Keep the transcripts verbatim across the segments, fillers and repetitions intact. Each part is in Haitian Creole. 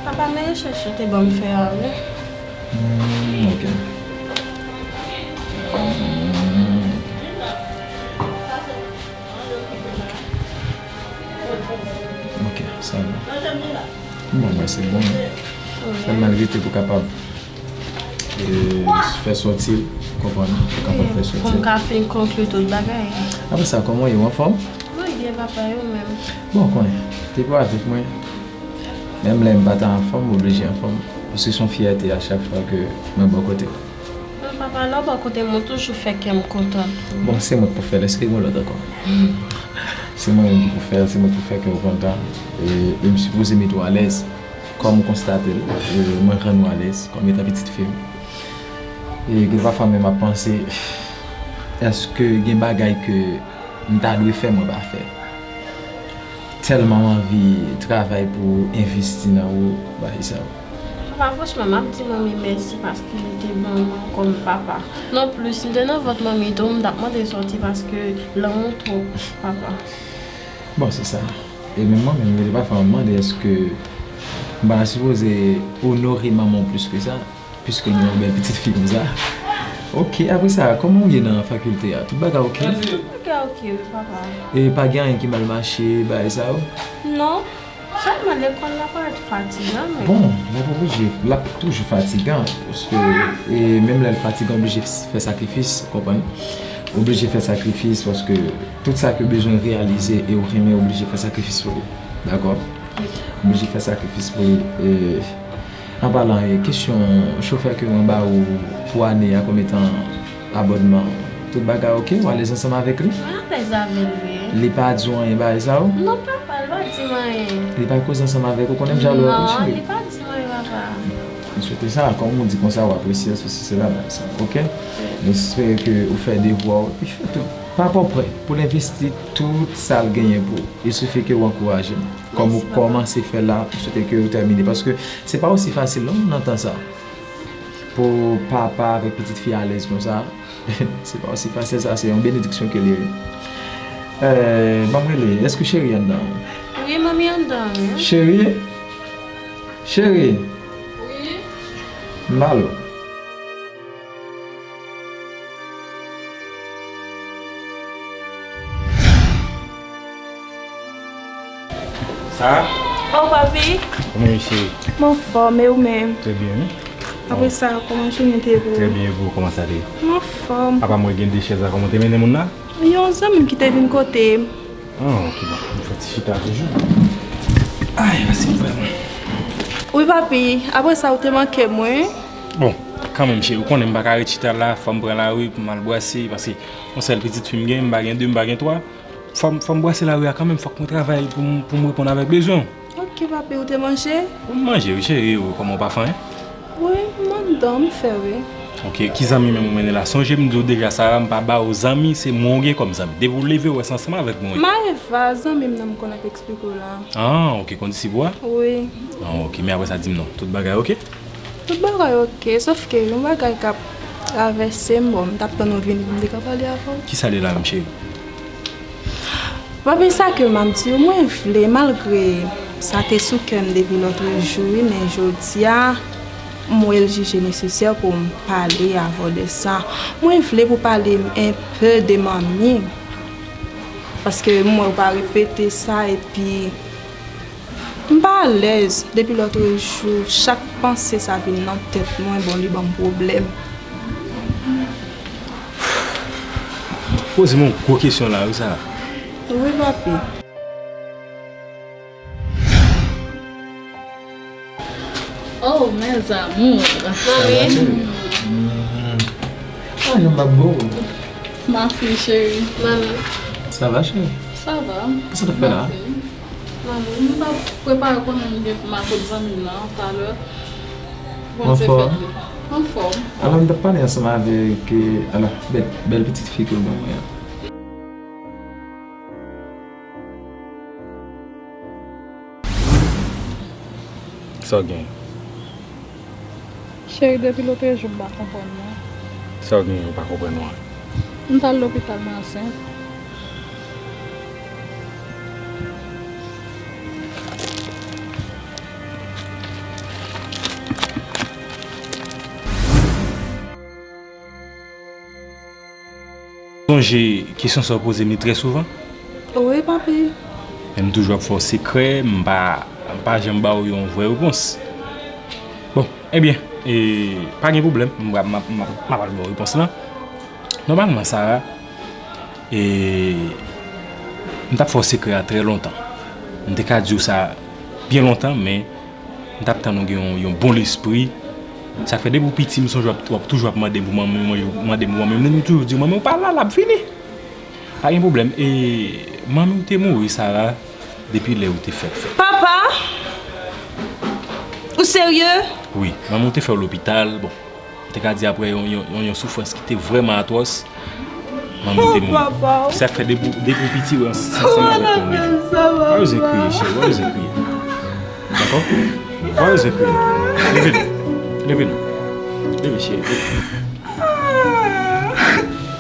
Papa, men rechèch ou te ban m fè a, wi. Hmm, ok. Hmm. Ok, sa va. Bon, mwen se bon. Wi. Fè m al rete pou kapab e, fè sòti l, konprann, pou kapab fè sòti l. Pou m ka fin konkli tout bagay. Apre sa, kòman w ye, w anfòm? Mwen byen, papa, e ou menm? Bon, konnen, depi w avèk mwen, menm lè m pa ta anfòm, m oblije anfòm. Paske se yon fyète a chak fwa ke mwen bò kote w. Non, papa, lè w bò kote m, ou toujou fè kè m kontan. Bon, se mwen k pou fè l, èske gen lòt ankò? Se mwen menm ki pou fè l, se mwen k pou fè kè w kontan. E, e m sipoze mete w alèz. Kòm ou konstate l, e, mwen rann ou alèz kòm etan pitit fi m. E gen pafwa menm m ap panse, èske gen bagay ke m ta dwe fè, mwen pa fè? Tèlman m anvi travay pou envesti nan ou, bagay sa yo. Papa, franchman, m ap di manmi mèsi paske li te ban mwen kòm papa. Nonplis, m te nan vant manmi tou, m t ap mande sòti paske lanmou twòp, papa. Bon, se sa. E menm mwen menm, gen de pafwa m ap mande èske m pa ta sipoze onore manman w plis ke sa, piske l gen yon bèl pitit fi konsa. Ok, apre sa, kòman w ye nan fakilte a? Tout bagay ok? Tout bagay ok, wi, papa. E pa gen anyen ki mal mache, bagay sa yo? Non. Sèlman lekòl la parèt fatigan, men. Bon, l ap oblije, l ap toujou fatigan, paske, e, menm lè l fatigan, oblije fè sakrifis, konprann? Oblije fè sakrifis, paske tout sa ke w bezwen reyalize e w renmen, oblije fè sakrifis pou li. Dakò? Oblije fè sakrifis pou li. E, an palan, e, kesyon chofè ke mwen ba ou pou ane a, kòm etan abònman, tout bagay ok? Ou alèz ansanm avèk li? Mwen alèz avè l, wi. Li pa di w anyen bagay sa yo? Non, papa, li pa di m anyen. Li pa koze ansanm avèk ou? Konnen m jalou anpil, cheri. Non, li pa di m anyen, papa. M swete sa, kòm ou di konsa, w apresye, sesi, sela, bagay sa, ok? M espere ke ou fè devwa w, epi fè tout. Papa w prè pou l envesti tout sa l genyen pou ou. Il suffit ke w ankouraje l. Kòm ou kòmanse fè la, m swete ke ou tèmine. Paske se pa osi fasil non nan tan sa. Pou papa avèk pitit fi alèz konsa, se pa osi fasil sa, se yon benediksyon ke li ye. Euh, ban m rele, èske cheri anndan? Wi, manmi anndan, wi. Cheri? Cheri? Wi. M ba l ou. Sa? Oh, papi. Kòman w ye, cheri? M anfòm, e ou menm? Trè byen, wi. Apre sa, kòman jounen te ye pou ou? Trè byen, e pou ou, kòman sa te ye? M anfòm. Apa mwen gen de chèz la, kòman w te mennen moun nan? Yon zanmi m ki te vin kote m. Ah, ok, bon. M fè ti chita toujou. Ay, mèsi, vrèman. Wi, papi. Apre sa, ou te manke m, wi. Bon, kanmenm, cheri, ou konnen m pa ka ret chita la, fò m pran lari pou m al brase, paske yon sèl pitit fi m gen, m pa gen de, m pa gen twa. Fò m, fò m brase lari a kanmenm, fòk mwen travay pou m, pou m reponn avèk bezwen w. Ok, papi, ou te manje? Ou manje, wi, cheri, ou kòman ou pa fanyen? Wi, m anndan, m fè, wi. Ok, ki zanmi menm ou mennen la? Sonje m di w deja, Sara, m pa ba w zanmi, se mwen w gen kòm zanmi. Depi w leve, w wè se ansanm avèk mwen. Maeva, zanmi m nan m konn ap eksplike w la. Ah, ok, kondisip ou a? Wi. Ah, ok, men apre sa, di m non. Tout bagay ok? Tout bagay ok, sòf ke yon bagay k ap travèse m, bon, m t ap tann ou vini pou m te ka pale avè w. Kisa li la menm, cheri? Papi, sa ke m ap di w, mwen vle, malgre sa te sou kè m depi lòtrejou, wi, men jodi a, m wè l jije nesesè pou m pale avè w de sa. Mwen vle pou w pale m enpe de manmi. Paske m wè w pa repete sa, epi m pa alèz depi lòtrejou. Chak panse sa vin nan tèt mwen, bon, li ban m pwoblèm. Poze m yon gwo kesyon la, wi, Sara. Wi, papi. Oh, mes amours. Manmi. Ah, non, ma boo. Ma fille chérie. Manmi. Sa va, cheri? Sa va. Kisa w t ap fè la? Ma fille. Manmi, m t ap prepare konnen m gen pou m al kot zanmi m nan talè. Pou n se fèt li. Anfòm? Anfòm. Alò, m t ap pale ansanm avèk, eh, alò, bèl, bèl pitit fi ke w ban mwen an. Sa w gen? Cheri, depi lòtrejou m pa konprann non. Sa w gen ou pa konprann non? M t al lopital, m ansent. Sonje kesyon sa w poze m li trè souvan? Wi, papi. Men m toujou ap fè w sekrè, m pa, m pa janm ba w yon vrè repons. Bon, ebyen, e, pa gen pwoblèm, m, m, m, m ap al ba w repons lan. Nòmalman, Sara, e, m t ap fè w sekrè a trè lontan. M te ka di w sa byen lontan, men m t ap tann ou gen yon, yon bon lespri. Sa k fè depi w piti, m sonje w ap, w ap toujou ap mande m pou manmi w, mande m pou manmi w. Men m toujou di w, manmi w pa la, l ap vini. Pa gen pwoblèm. E, manmi w te mouri, Sara, depi lè ou te fèk fèt. Papa! Ou serye? Wi, manmi w te fè w lopital. Bon, m te ka di apre yon, yon, yon, yon soufrans ki te vrèman atwòs, manmi w te mouri. Papa! Sa k fè depi, depi w piti, w ansanm avèk manmi w. Pa bezwen kriye, cheri, pa bezwen kriye. Dakò? Pa bezwen kriye. Leve non. Leve non. Leve, cheri, leve.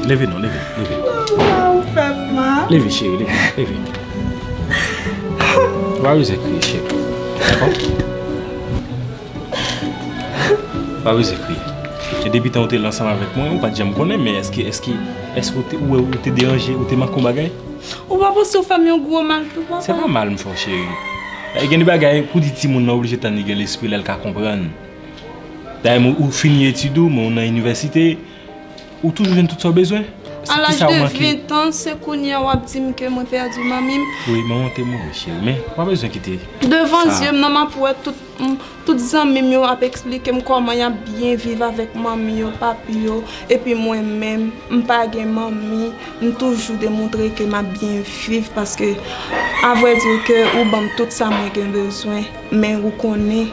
Leve non, leve, leve. Papa, ou fè m mal. Leve, cheri, leve, leve. Pa bezwen kriye, cheri. Dakò? Pa bezwen kriye. E depi tan ou te la ansanm avèk mwen, ou pa t janm konnen, men èske, èske, èske ou te, ou, ou te deranje, ou te manke yon bagay? Ou pa panse ou fè m yon gwo mal tou, papa? Se pa mal m fè w, cheri. E gen de bagay, pou di timoun nan oblije tann li gen lespri lè l ka konprann. Dayè, ou, ou fini etid ou, men ou nan inivèsite, ou toujou jwenn tout sa w bezwen. A laj de ven tan, se kounye a w ap di m ke mwen pèdi manmi m. Wi, manman w te mouri, cheri, men w pa bezwen kite. Devan zye m nan, m ap wè tout, m, tout zanmi m yo ap eksplike m kòman y ap byen viv avèk manmi yo, papi yo, epi mwen menm, m pa gen manmi, m toujou demontre ke m ap byen viv paske, a vrè di ke ou ban m tout sa mwen gen bezwen, men ou konnen,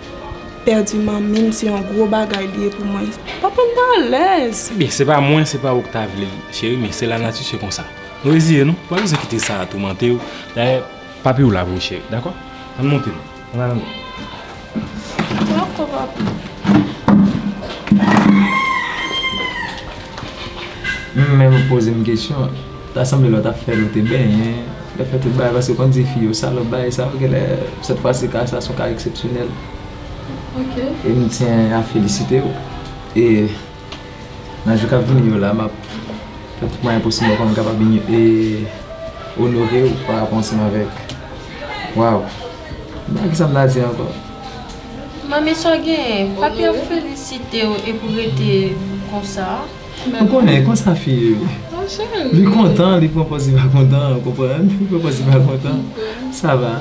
pèdi manmi m se yon gwo bagay li ye pou mwen. Papa m pa alèz. Ebyen, se pa mwen, se pa ou k ta vle l, cheri, men se lanati, se konsa. Nou reziye nou, pa bezwen kite sa toumante w. Dayè, papi w la pou ou, cheri, dakò? Ann monte non. Ann ale non. Dakò, papi. M menm poze m kesyon, ta sanble lè w t ap fèt ou te benyen, w te fè tout bagay, paske w konn di fi yo salòp bagay sa yo, genlè sèt fwa si ka sa se yon ka eksepsyonèl. Ok. E m tyen a felisite w. E nan jou k ap vini yo la, m ap fè tout mwayen posib mwen pou m kapab ini-, e, onore w pa rapò ansanm avèk. Waw! Ba, kisa m ta di ankò? Manmi, sa w genyen? Papi ap felisite w epi w rete konsa. Ou konnen, konsa fi ye. Li kontan, li pran pòz li pa kontan, ou konprann? Li pran pòz li pa kontan. Sa va.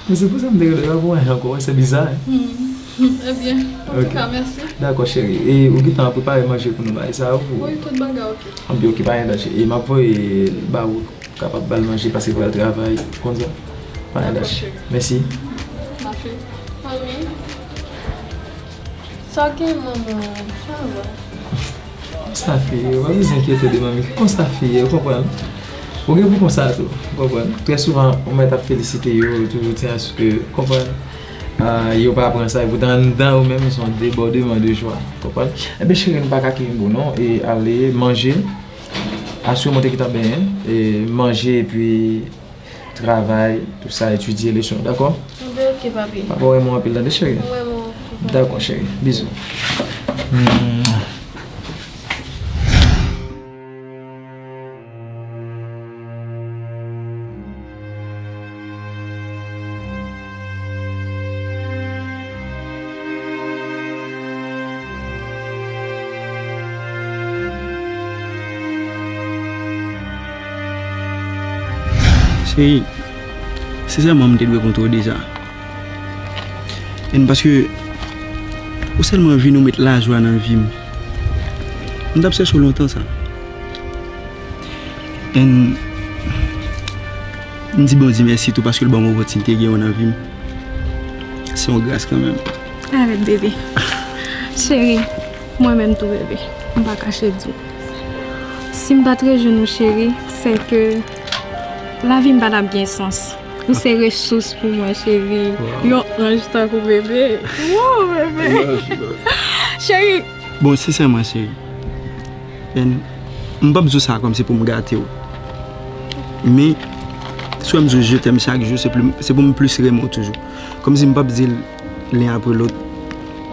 Men se pou sa m te rele w pou anyen ankò, wè, se biza, hein? Ebyen, antouka, mèsi. Dakò, cheri. E ou gentan prepare manje pou nou bagay sa yo pou... Wi, tout bagay ok. Anben, ok, pa gen danje. E m ap voye l ba ou, kapab ba l manje, paske l pral travay, ou konn sa. Pa gen danje. Dakò, cheri. Mèsi. Mafi. Manmi. Sa w gen, manman? Sa va. Konsa fi ye, ou pa bezwen enkyete de manmi. Konsa fi ye, ou konprann? Ou gen pou konsa tou, ou konprann? Trè souvan, ou mèt ap felisite yo, yo toujou tyen aske, ou konprann? Ah, yo pa pran sa, epoutan anndan yo menm, se yon debòdeman de jwa, ou konprann? Ebyen, cheri, nou pa ka kenbe w non, e ale manje, asire w te gentan benyen, e manje, epi travay, tou sa, etidye leson, dakò? Anben, ok, papi. Papa w renmen w anpil, tande, cheri? Mwen renmen w tou, papi. Dakò, cheri. Bizou. Cheri, sensèman, m te dwe kontre w deja. And paske ou sèlman vin, ou met lajwa nan vi m. M t ap chèche w lontan sa. And m di Bondye mèsi tou paske l ban m opòtinite gen w nan vi m. Se yon gras kanmenm. Arèt, bebe. Cheri, mwen menm tou, bebe. M pa kache di w. Si m pa t rejwenn ou, cheri, se ke lavi m pa t ap gen sans. Ou se resous pou mwen, cheri. Yon anj tankou bebe. Wow, bebe. Cheri. Bon, sensèman, cheri. And m p ap di w sa kòmsi pou m gate w. Men, si w wè m di w je t'aime chak jou, se pli, se pou m plis renmen w toujou. Kòmsi m p ap di l len apre lòt.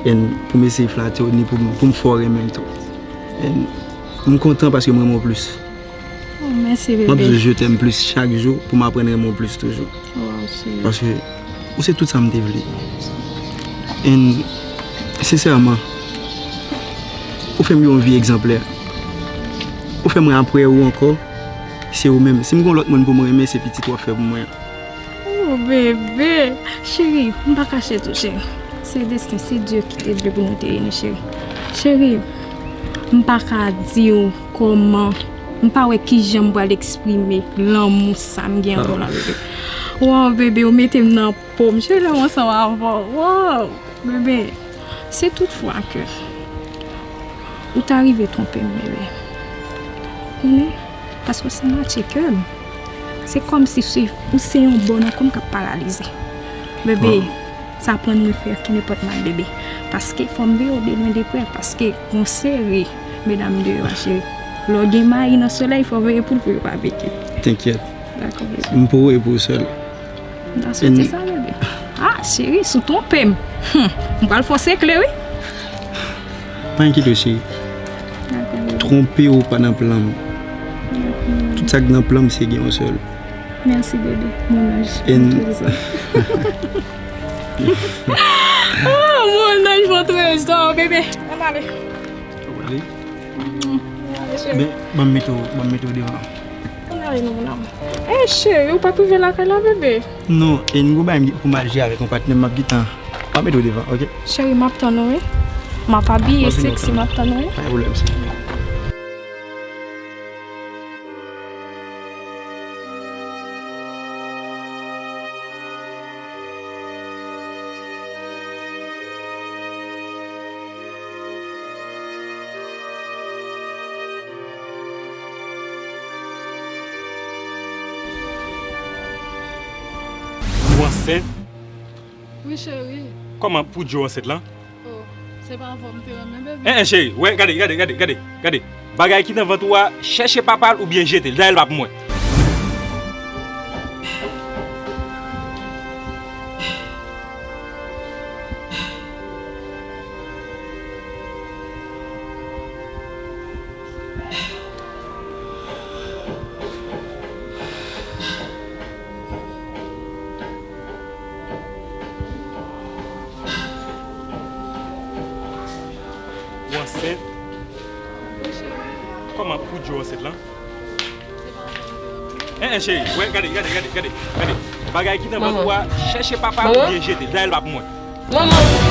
And pou m eseye flate w, ni pou m, pou m fè w renmen m tou. And m kontan paske m renmen w plis. Mèsi, bebe. M ap di w je t'aime plus chak jou pou m aprann renmen w plis toujou. Waw, cheri. Paske ou se tout sa m te vle. And, sensèman, ou fè m gen yon vi egzanplè. Ou fè m wè apre ou ankò, se ou menm. Si m gen yon lòt moun pou m renmen, se pitit w ap fè pou mwen an. Oh, bebe. Cheri, m pa ka chèche w, cheri. Se desten, se Dye ki te vle pou nou te ini, cheri. Cheri, m pa ka di w kòman, m pa wè kijan m pral eksprime lanmou sa m gen pou w la, bebe. Waw, bebe, ou mete m nan po m, cheri, lè m ansanm avè w. Waw, bebe, si toutfwa ke ou ta rive twonpe m, bebe, konnen, paske w se mwatye kè m. Se kòmsi se, ou se yon bò nan kò m k ap paralize. Bebe, sa aprann mwen fè nenpòt mal, bebe. Paske fò m veye w de lwen de prè, paske gon seri medam deyò a, cheri. Lè w gen mayi nan solèy, fò w veye poul pou yo pa pike. Tenkyèt. Dakò, bebe. M pou wè pou ou sèl. M ta swete sa, bebe. Ah, cheri, si w twonpe m, hmm, m pral fè w sekle, wi. Pa enkyete w, cheri. Dakò, bebe. Twonpe w pa nan plan m. Dakò. Tout sa k nan plan m, se gen yon sèl. Mèsi, bebe. Mon anj. Mon trésor. Oh, mon anj, mon trésor, bebe. Ann ale. Ou ale? Mm, ann ale, cheri. Ben, ban m mete w, ban m mete w devan. Ann ale non, mon amour. Eh, cheri, ou pa t rive lakay la, bebe? Non, e m gon bagay pou m al jere avèk yon patnè m, m ap gentan. M ap mete w devan, oke? Cheri, m ap tann ou, wi. M ap abiye seksi, m ap tann ou, wi. Pa gen pwoblèm, cheri. Ou ansent? Wi, cheri. Kòman pou di w ansent lan? Oh, se pa avè w m te renmen, bebe. En, en, cheri, wè, gade, gade, gade, gade, gade. Bagay ki nan vant ou a, chèche papa l oubyen jete l. Dayè l pa pou mwen. Ou ansent? Kòman pou di w ansent lan? En, en, cheri, wè, gade, gade, gade, gade, gade. Bagay ki nan vant ou a, chèche papa l oubyen jete l. Dayè l pa pou mwen. Manman.